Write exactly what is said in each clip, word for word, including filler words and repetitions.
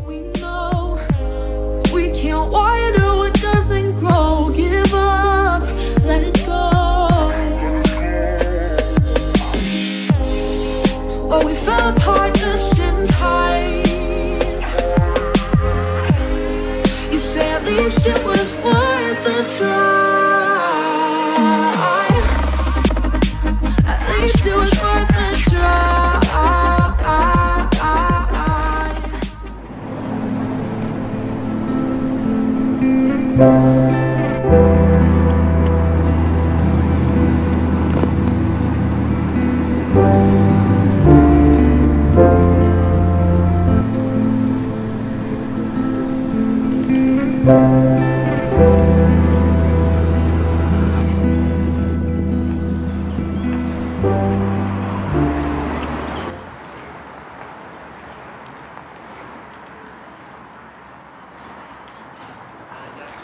We know we can't water what doesn't grow. Give up, let it go. But we fell apart just in time. You say at least it was worth a try. At least it was worth a try.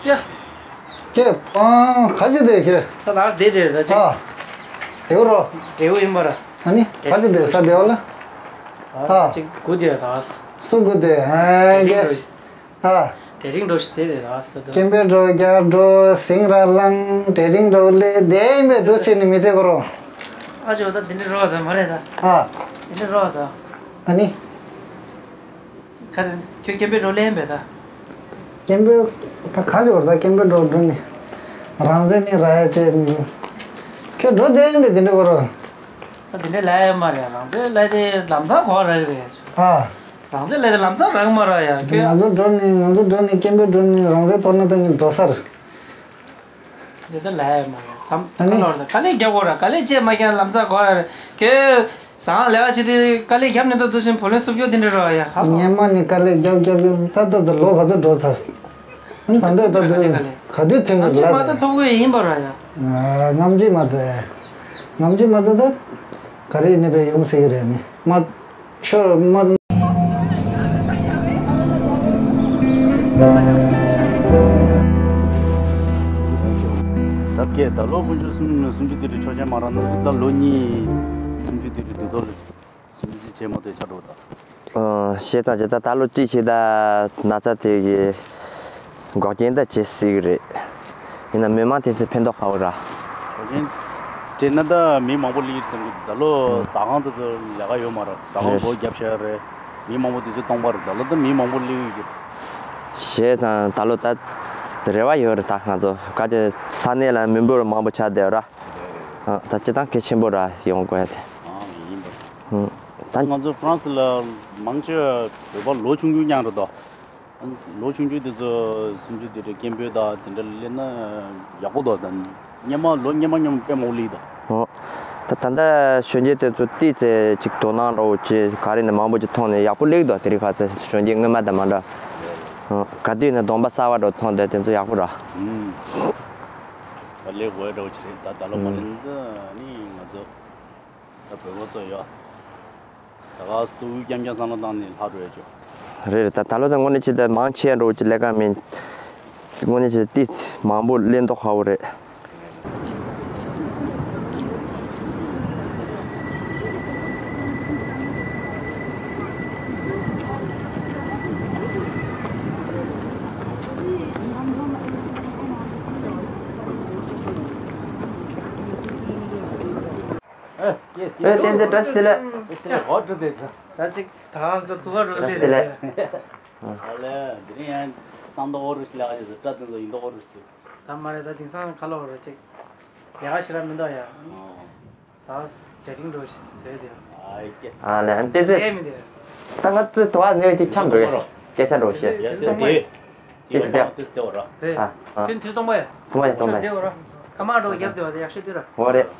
ཡ། ཁྱེད། ཨང་། ག་ཅི་དེ་ཁྱེད། ད་ལགས་བསྡད་དེ་ད་ཅིག་ཨ། དེའུ་རོ། འབྲས་བུ་ཡིན་པ་ར། ཨ་ནི་ག་ཅི་དེ་ས་དེ་བ་ལ། ཨ། ཨ། ཅིག་སྒུག་དེ་ད། སུ་སྒུག་དེ། ཨ། གྲལ་རིང་འགྲོ་ཤི། ཨ། གྲལ་རིང་འགྲོ་ཤི་དེ་དེ་ད་ད་ད། སྐྱེམས་པའི་འགྲོ་རྒྱག་འགྲོ་ཟིང་ར་ལང་གྲལ་རིང་འགྲོ་ལེ་དེ་ཡིན་པའི་འདུག་ཟེར་ནི་མི་ཚེ་གོ་རོ། ཨ་ཅོ་ད་དེ་འདྲ་རོ་ད་མ་རེད་ད། ཨ། དེ་འདྲ་རོ་ད། ཨ་ནི། ག་རེ། ཁྱོད་སྐྱེམས་པའི་འགྲོ་ལེན་པས་ད། སྐྱེམས་པའི། ད་ག་ཅོར་ད་སྐྱེམས་པའི་འགྲོ་འགྲོ་ནི། རང་བཙན་ནི་ར་ཡ་ཅེ། ཁྱོད་འགྲོ་བསྡད་ཡིན་པས་དེ་འདྲ་གོ་རོ། ད་དེ་འདྲ་ལས་ཡ་མ་རེད། རང་བཙན་ལས་དེ་ལམ་སང་གོ་རག་རེད། ཨ། རང་བཙན་ལས་དེ་ལམ་སང་རག་མ་ར་ཡ། ཁྱོད། ང་ཚོ་འགྲོ་ནི་ང་ཚོ་འགྲོ་ནི་སྐྱེམས་པའི་འགྲོ་ནི་རང་བཙན་གཏོར་ན་ད་ངས་འགྲོ་ས་རེད། འདི་ལྟར་ལས་ཡ་མ་རེད། མཚམས་ཨ་ནི། ཁ་ལོར་ད་དཀའ་ལས་རྒྱབ་དགོས་ར། དཀའ་ལས་བྱས་མ་རྒྱབ་ལམ་སང་གོ་ཡ་རེད། ཁྱོད། ཟང་ལས་ཀ་བྱེད་དུས་དཀའ་ལས་བརྒྱབ་ནས་ད་དུ་ཕྱིན་བུ་ལོན་སུབ་རྒྱུ་དེ་འདྲ་རོ་ཡ་ཧ་ལོ། སྔན་མ་ནས་དཀའ་ལས་རྒྱབ་རྒྱབ་རྒྱབ་ད་ད་ད་ལོ་ག་ཚོད་འགྲོ་ཚར། ད་ལྟ་ད་དུ་ག་དུས་ཐོན་གི་ལ། ང་ཚོ་མ་ད་ཐུག་གི་ཡིན་པ་ར་ཡ། ང་ཚོ་མ་ད་ད་ང་ཚོ་མ་ད་ད་ག་རེ་ཡིན་ནས་པའི་ཡོང་སྲིད་གི་རེད་ནི་མ། ཤོ་མ། ད་སྐད་ད་ལོ་དཀོན་མཆོག་གསུམ་གསུམ་བཅུ་དུས་དྲུག་ཆོག་མཆན་མ་རག་ན་ད་ལོ་གཉིས་གསུམ་བཅུ་དུས་དྲུག་དུས་ཐོག་གསུམ་བཅུ་ཆེན་མོ་དེ་ཆགས་འགྲོ་ད། ཨ། བཤད་སྟངས་བྱེད་ད་ད་ལོ་གཅིག་བྱེད་ད་ན་ཚ་དེ་གི་འགོག་རྐྱེན་ད་བྱེད་སྲིད་གི་རེད། ཡིན་ན་མི་མང་དེ་ཚོས་ཕན་ཐོགས་ཧ་གོ་ར། ཆོག་མཆན་སྤྲད་ན་ད་མི་མང་པོ་སླེབས་ཡོད་བསམ་གི་འདུག་ད་ལོ་ཟ་ཁང་དེ་ཚོ་ལས་ཀ་ཡོད་མ་རེད། ཟ་ཁང་རེད། སྒོ་བརྒྱབ་བཞག་རེད། མི་མང་པོ་དེ་ཚོ་སྟོང་པ་རེད། ད་ལོ་ད་མི་མང་པོ་སླེབས་ཡོད་ཀྱི་རེད། བྱས་ཙང་ད་ལོ་ད་རེ་བ་ཡོད་རེད། ད་ང་ཚོ་ག་དེ་ས་གནས་ལ་མི་འབོར་མང་པོ་ཆགས་བསྡད་ར། ཨ། ད་སྤྱིར་བཏང་གལ་ཆེན་པོ་ར་ཡོང་དགོས་ཡ་དེ། ཨང་། ཡིན་པ། ཨང་། ད་ང་ཚོ་ཧྥ་རན་སི་ལ་མང་ཆེ་བ་བོད་པ་ལོ་ཆུང་ཆུང་རྐྱང་རེད་དོ། ལོ་ཆུང་ཆུང་དེ་ཚོ་སུམ་ཅུ་དེ་འདྲ་སྐད་འབོད་དང་དེ་འདྲ་སླེབས་ན་ཡག་པོ་འདུག་ད་སྔོན་མ་ལོ་སྔོན་མ་སྔོན་མ་དཔེ་མང་པོ་སླེབས་འདུག་ཨོ། ད་ད་ལྟ་གཞོན་སྐྱེས་དེ་ཚོ་ཏོག་ཙམ་ཅིག་དོ་སྣང་འདྲ་བོ་ཅིག་ག་རེ་ནས་མང་པོ་ཅིག་མཐོང་ནས་ཡག་པོ་སླེབས་འདུག་དེ་རིང་ཁ་ཚ་གཞོན་སྐྱེས་སྔོན་མ་དང་མ་འདྲ། ཨོ། ག་དུས་ནས་གདོང་པ་གསར་པ་འདྲ་བོ་མཐོང་དེ་དེ་ཚོ་ཡག་པོ་ར། ཨུམ། ད་སླེབས་དགོས་འདྲ་བོ་ཅིག་རེད། ད་ད་ལོ་མ་ཨུམ། སླེབས་ན་ནི་ང་ཚོ། ད་བོད་པ་ཚོ་ཡོད། ད་ག་སུ་དབུས་རྐྱང་རྐྱང་བསམ་བློ་བཏང་ནས་ལྷག་འགྲོ་ཡ་ཅོ། རེད་རེད། ད་ད་ལོ་ད་དངོས་གནས་ཅི་ད་མང་ཆེ་འགྲོ་ཅི་ལས་ཀ་མིན། དངོས་གནས་ཅི་ཏི་མང་པོ་ལེན་མདོག་ཁ་བོ་རེད། ཨེ། ཨེ། བསྟན་འཛིན་བཀྲ་ཤིས་བདེ་ལེགས། ད་ཅིག་ད་ང་ཚོ་ཐུག་ག་འགྲོ་ཟེར་བཀྲ་ཤིས་བདེ་ལེགས། ཨ་ལས། དེ་རིང་ཡང་སང་མདོག་ཨོ་རུ་ཞིག་ལས་ཀ་བྱེད་ཟེར། བཀྲ་བསྟན་འཛིན་ཡིན་མདོག་ཨོ་རུ་ཞིག་ད་མ་རེད། ད་དེང་སང་ཁ་ལོ་རེད་ཅིག་ལས་ཀ་ཞེ་དྲག་མི་འདུག་ཡ། ཨོ། ད་དེ་རིང་འགྲོ་ཟེར་དེ། ཨ་ལས། བསྟན་འཛིན། ཨེ་མི་འདི། ད་ང་ཚོ་དུ་བ་ནས་ཅིག་འཆམ་འགྲོ་ཡ། སྐད་ཆ་འགྲོ་ཞེས། ཡ་ཡ་དེ། ཏིས་ཏེ། ཏིས་ཏེ་བ་ར། རེད། ཨ་ཨ། ཁྱོད་དུས་སྟོང་པ་ཡ། ཐུང་བ་ཡ་ཐུང་བ་ཡ། ཁྱོད་དེ་བ་ར། ཁ་མ་འགྲོ་རྒྱབ་དེ་བ་དེ་ཡག་ཤོས་དུས་ར། འོ་རེད།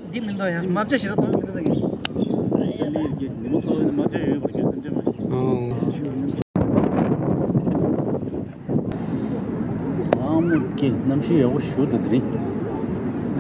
འདི་མི་འདུག་ཡང་མ་བྱ་ཞེ་དྲག་མཐོང་མི་འདུག་ད་གི། ཉི་མ་ཚོ་མ་བྱ་ཡོད་པར་རྒྱུ་སེམས་ཅན་མ་ཤེས། ཨང་། ཨ་མོ་ཀེ་གནམ་གཤིས་ཡག་པོ་ཞུ་འདུག་དེ་རིང་།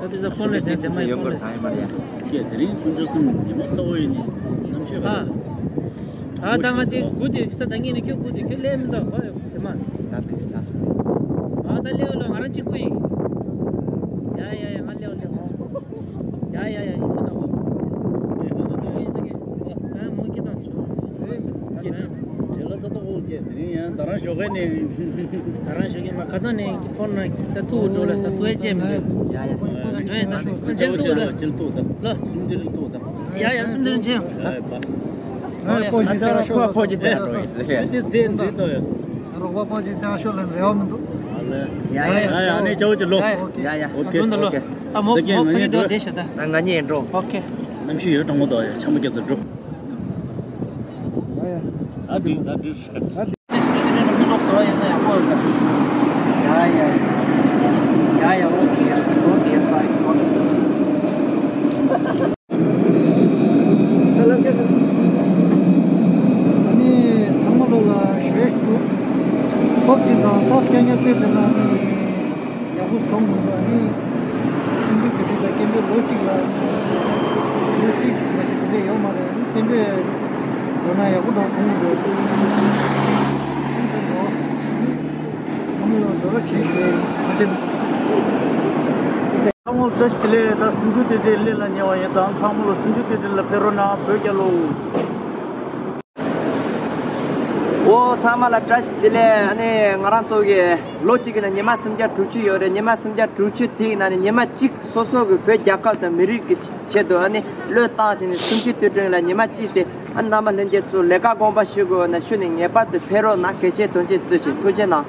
ད་དེ་ཚོ་ཕོན་ལས་ཟེར་དེ་མ་ཡི་ཕོན་ལས། ཀྱེ་དེ་རིང་ཕུན་ཚོགས་གསུམ་ཉི་མ་ཚ་བོ་ཡིན་ནི་ནམ་ཤོད་ཨ། ཨ་ད་ང་དེ་དགུ་དེ་ས་ད་ངེད་ནས་ཁྱོད་དགུ་དེ་ཁྱོད་ལས་མི་འདུག་གོ་ཡོད་ཚེ་མ། ད་ཕི་ཚེ་ཆགས་སོང་། ཨ་ད་ལེའོ་ལོ་ང་རང་གཅིག་པུ་ཡིན། ཡ་ཡ་ཡ་ང་ལེའོ་ལེའོ། ཡ་ཡ་ཡ་ཡིན་མི་འདུག་གོ། ཨ་མོ་སྐྱེ་དང་སོ། ཁྱེད་ལ་ཚ་ཏོག་ཨོ་ཀེ་དེ་རིང་ཡང་ད་རང་ཞོགས་ཀས་ནས། ད་རང་ཞོགས་ཀས་མ་ཁ་སང་ནས་ཕོན་ན་ད་ཐུག་འགྲོ་ལ་ད་ཐུག་ཨེ་ཅེ་མི་འདུག་ཡ་ཡ། འགྲོ་ཡ་ད་མཇལ་ཐུག་ད། མཇལ་ཐུག་ད། ལོ། སུམ་དེ་རིང་ཐུག་ད། ཡ་ཡ་སུམ་དེ་རིང་མཇལ་ཡོང་ད། ཡ་ཡ་བ། ཕོ་ཇི་ཚང་ཤོ་ལ་ཕོ་ཇི་ཚང་ཤོ་ལ་རེ་བ་མི་འདུག་ཡ་ཡ་ཡ་ཡ་ནི་ཅའོ་ཅི་ལོ། ཡ་ཡ་ཨོ་ཁེ་ཨོ་ཁེ། ད་མོ་མོ་ཕ་གི་འགྲོ་བསྡད་ཤག་ད། ང་གཉིས་འགྲོ། ཨོ་ཁེ། གནམ་གཤིས་ཡོད་དྲང་མོ་འདུག་ཡ། ཆམ་པ་སྐྱེས་ཚར་འགྲོ། ཨ་དེ་ད་དེ། སྤུ་ཅི་ནས་མི་ལོག་སོ་ཡིན་ན་ཡག་པོ་ཡོད་ད། ཡ་ཡ་ཡ་ཡ། ཨོ་ཁེ། ཨོ་ཁེ། ཨ་ནི་ཚང་མ་ལོ་ལ་ཞུ་ཡས་འདུག་ཧོབ་ཅིག་དང་ཏོག་སྐད་ཉར་ཚད་དེ་ན་ནི། ཡག་པོ་མཐོང་མི་འདུག་ཨ་ནི། སུམ་ཅུ་དེ་དུས་ལ་སྐད་འབོད་ལོ་གཅིག་ལ། ལོ་གཅིག་མ་ཞིག་དེ་འདྲ་ཡོད་མ་རེད། ཨ་ནི་སྐད་འབོད་འགྲོ་ན་ཡག་པོ་འདུག་མཐོང་མི་འདུག་ཚང་མ་ལ་འགྲོ་རོགས་བྱེད་ཞུ་ཡ་ཡིན། ཐུགས་རྗེ་ཆེ། ཚང་མ་ལ་བཀྲ་ཤིས་བདེ་ལེགས། ད་སུམ་ཅུ་དེ་དུས་སླེབས་ལ་ཉེ་བ་ཡིན་ཙང་ཚང་མ་ལ་སུམ་ཅུ་དེ་དུས་ལ་ཕེབས་རོགས་གནང་། བོད་རྒྱལ་ལོ། འོ་ཚང་མ་ལ་བཀྲ་ཤིས་བདེ་ལེགས། ཨ་ནི་ང་རང་ཚོ་གི་ལོ་གཅིག་གི་ནང་ཉི་མ་སུམ་བརྒྱ་དྲུག་ཅུ་ཡོད་རེད། ཉི་མ་སུམ་བརྒྱ་དྲུག་ཅུ་དེའི་ནང་ནས་ཉི་མ་གཅིག་སོ་སོ་གི་བོད་རྒྱལ་ཁབ་དང་མི་རིགས་ཀྱི་ཆེད་དུ་ཨ་ནི་བློས་བཏང་བྱས་ནས་སུམ་ཅུ་དུས་དྲན་ལ་ཉི་མ་གཅིག་དེ་ཨ་ནི་རྣམ་པ་ལྷན་རྒྱས་ཚོ་ལས་ཀ་དགོངས་པ་ཞུ་དགོས་ན་ཤུལ་ནས་ངེས་པར་དུ་ཕེབས་རོགས་གནང་། གལ་ཆེ་དོན་ཆེ་བརྩི་བྱས་ཐུགས་རྗེ་གནང་།